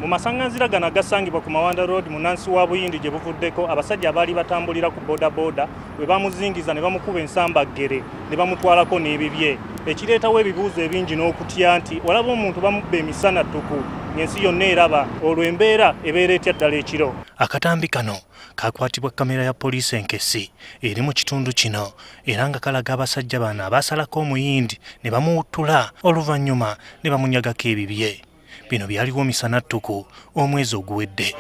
Mu masaŋŋanzira gano agasangibwa ku Mawanda Road munnansi wa Buyindi gye buvuddeko, abasajja abaali batambulira ku bodaboda bwe bamuzingiza ne bamukuba ensambaggere ne bamutwalako n'ebibye, ekireetawo ebibuuzo ebingi n'okutya nti olaba omuntu bamubba emisana ttuku ng'ensi yonna eraba, olwo embeera ebeera etya ddala ekiro? Akatambi kano kakwatibwa kkamera ya poliisi enkessi eri mu kitundu kino era nga kalaga abasajja bano abaasalako Omuyindi ne bamuwuttula oluvannyuma ne bamunyagako ebibye. Bino byaliwo misana ttuku omwezi oguwedde.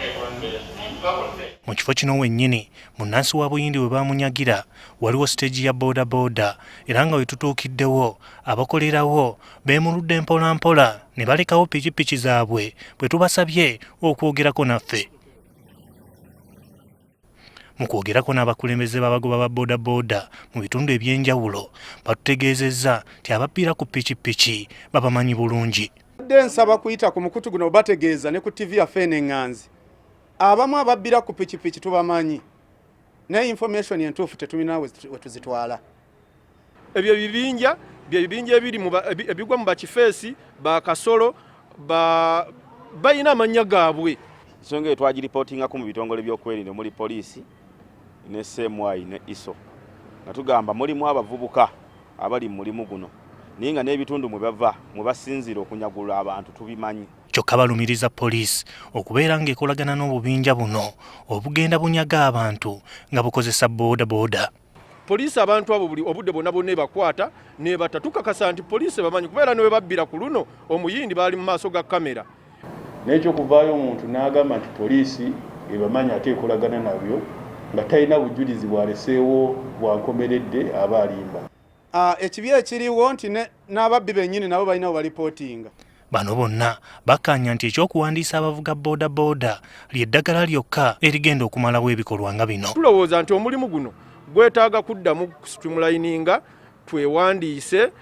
Mu kifo kino wennyini munnansi wa Buyindi we baamunyagira waliwo siteegi ya boodabooda era nga we tutuukiddewo abakolerawo beemuludde mpolampola ne balekawo pikipiki zaabwe bwe tubasabye okwogerako naffe. Mu kwogerako n'abakulembeze b'abagoba ba boodabooda mu bitundu eby'enjawulo batutegeezezza nti abapiira ku pikipiki babamanyi bulungi. Dde nsaba kuyita ku mukutu guno bategeeza ne ku TV yaffe eno eŋŋanzi, abamu ababbira ku pikipiki tubamanyi, naye information entuufu tetulina we tuzitwala. Ebyo bibinja bye bibinja ebiri ebigwa mu bakifeesi bakasolo balina amannya gaabwe. Ensonga eyo twagiripootingako mu bitongole by'okwerinda omuli poliisi ne CMI ne ISO, nga tugamba mulimu abavubuka abali mu mulimu guno naye nga n'ebitundu mwe bava mwe basinziira okunyagulula abantu tubimanyi. Kyokka balumiriza poliisi okubeera ng'ekolagana n'obubinja buno obugenda bunyaga abantu nga bukozesa boodabooda. Poliisi abantu abo buli obudde bwonna bwonna ebakwata nebata. Tukakasa nti poliisi ebamanyi kubeera ne we babbira ku luno Omuyindi baali mu maaso ga kamera. Naye ekyokuvaayo omuntu n'agamba nti poliisi ebamanyi ate ekolagana nabyo nga talina bujulizi bwaleseewo bwa nkomeredde aba alimba. Ekibi ekiriwo nti n'ababbi bennyini nabo balina we balipootinga. Bano bonna bakkaanya nti ekyokuwandiisa abavuga boodabooda ly'eddagala lyokka erigenda okumalawo ebikolwa nga bino. Tulowooza nti omulimu guno gwetaaga kuddamu streamlininga, twewandiise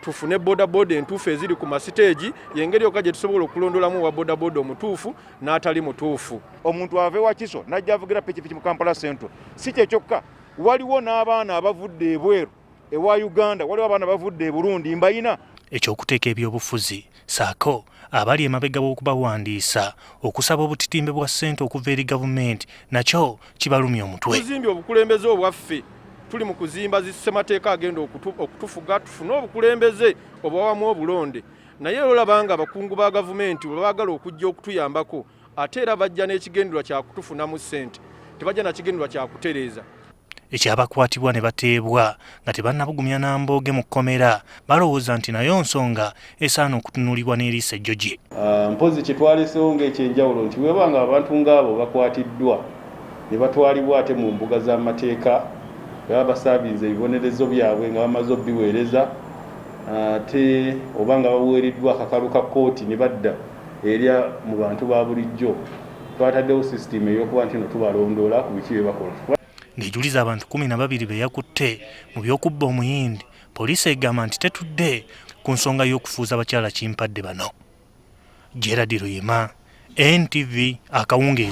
tufune boodabooda entuufu eziri ku masiteegi, y'engeri yokka gye tusobola okulondolamu owa boodabooda omutuufu n'atali mutuufu. Omuntu ava ewa Kiso n'ajja avugira pikipiki mu Kampala Central. Si kye kyokka, waliwo n'abaana abavudde ebweru ewa Uganda, waliwo abaana bavudde e Burundi mbayina. Eky'okuteeka ebyobufuzi ssaako abali emabega w'okubawandiisa okusaba obutitimbe bwa ssente okuva eri gavumenti nakyo kibalumya omutwe. Tuzimbye obukulembeze obwaffe, tuli mu kuzimba zi ssemateeka agenda okutufuga tufune obukulembeze obwawamu obulonde, naye era olaba nga abakungu ba gavumenti bwe baagala okujja okutuyambako ate era bajja n'ekigendererwa kya kutufunamu ssente, tebajja na kigendererwa kya kutereeza. Ekyabakwatibwa ne bateebwa nga tebannabugumya na mbooge mu kkomera balowooza nti nayo nsonga esaana okutunuulibwa n'eriiso ejjogi. Mpozzi kye twaleseewo ng'ekyenjawulo nti bweba nga abantu ng'abo bakwatiddwa ne batwalibwa ate mu mbuga z'amateeka baba basaabinze ebibonerezo byabwe nga bamaze obiweereza ate oba nga baweereddwa akakalu ka kkooti ne badda eri mu bantu ba bulijjo, twataddewo sisitimu ey'okuba nti no tubalondoola ku biki bye bakola. Ng'ejuliza abantu 12 be yakutte mu by'okubba Omuyindi, poliisi egamba nti tetudde ku nsonga y'okufuuza bakyala kimpadde bano. Gerald Luyima, NTV, akawungeezi.